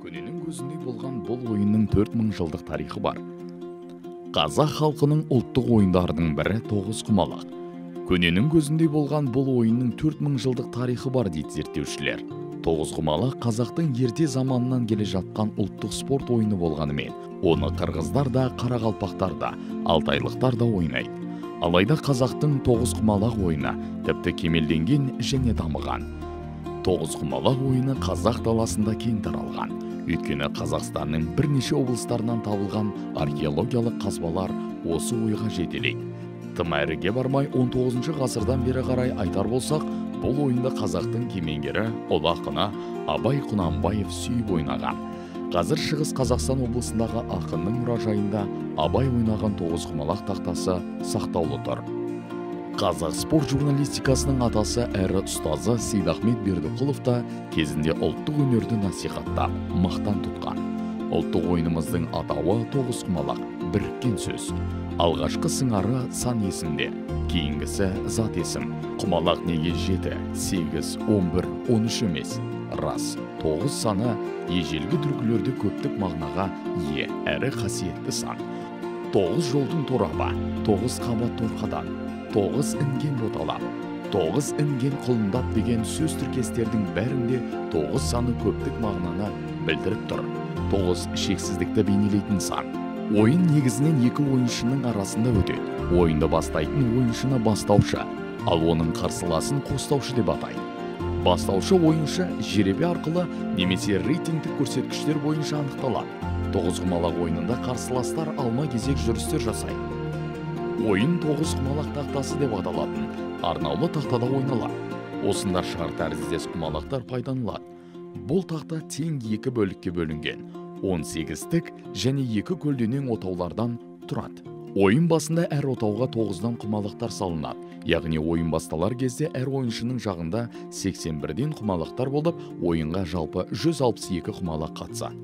Көненің көзіндей болған бұл ойынның 4000 жылдық тарихы бар. Қазақ халқының ұлттық ойындарының бірі тоғызқұмалақ. Көненің көзіндей болған бұл ойынның 4000 жылдық тарихы бар дейді зерттеушілер. Тоғызқұмалақ қазақтың ерте заманынан келе жатқан ұлттық спорт ойыны болғанымен, оны қырғыздар да, қарақалпақтар да, алтайлықтар да ойнайды. Алайда қазақтың тоғызқұмалақ ойыны тіпті кемелденген және дамыған. Тоғызқұмалақ ойыны қазақ даласында кең таралған. Өйткені Қазақстанның бірнеше облыстарынан табылған археологиялық қазбалар осы ойға жетелейді. Тым әріге бармай 19 ғасырдан бері қарай айтар болсақ, бұл ойынды қазақтың кемеңгері, ұлы ақыны Абай Құнанбаев сүйіп ойнаған. Қазір Шығыс Қазақстан облысындағы ақынның мұражайында Абай ойнаған тоғызқұмалақ тақтасы сақтаулы тұр. Қазақ спорт журналистикасының атасы әрі ұстазы Сейдахмет Бердіқұлов та кезінде ұлттық өнерді насихаттап, мақтан тұтқан. Ұлттық ойынымыздың атауы тоғызқұмалақ, біріккен сөз. Алғашқы сыңары сан есімде, кейінгісі зат есім. Құмалақ неге 7, 8, 11, 13 емес? Рас, 9 саны ежелгі түркілерде көптік мағынаға ие, әрі қасиетті сан. 9 жолдың торабы, 9 қабат торқадан, 9 інген боталап, 9 інген құлындап деген сөз тіркестердің бәрінде 9 саны көптік мағынаны білдіріп тұр. 9 шексіздікті бейнелейтін сан. Ойын негізінен екі ойыншының арасында өтеді. Ойынды бастайтын ойыншыны бастаушы, ал оның қарсыласын қостаушы деп атайды. Бастаушы ойыншы жеребе арқылы немесе рейтингтік көрсеткіштер бойынша анықталады. Тоғызқұмалақ ойынында қарсыластар алма кезек жүрістер жасайды. Ойын тоғызқұмалақ тақтасы деп аталатын арнаулы тақтада ойналады. Осында шар тәріздес құмалақтар пайдаланылады. Бұл тақта тең екі бөлікке бөлінген. 18-тік және екі көлденең отаулардан тұрады. Ойын басында әр отауға 9-дан құмалақтар салынады. Яғни ойын басталар кезде әр ойыншының жағында 81-ден құмалақтар болып, ойынға жалпы 162 құмалақ қатысады.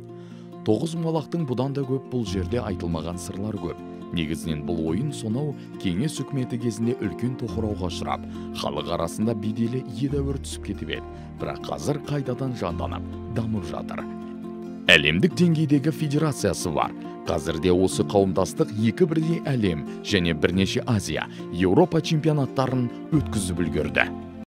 Тоғызқұмалақтың бұдан да көп бұл жерде айтылмаған сырлар көп. Негізінен бұл ойын сонау кеңес үкіметі кезінде үлкен тоқырауға ұшырап, халық арасында беделі едәуір түсіп кетіп еді. Бірақ қазір қайтадан жанданып, дамып жатыр. Әлемдік деңгейдегі федерациясы бар. Қазірде осы қауымдастық екі бірдей әлем және бірнеше Азия, Еуропа чемпионаттарын өткізіп үлгерді.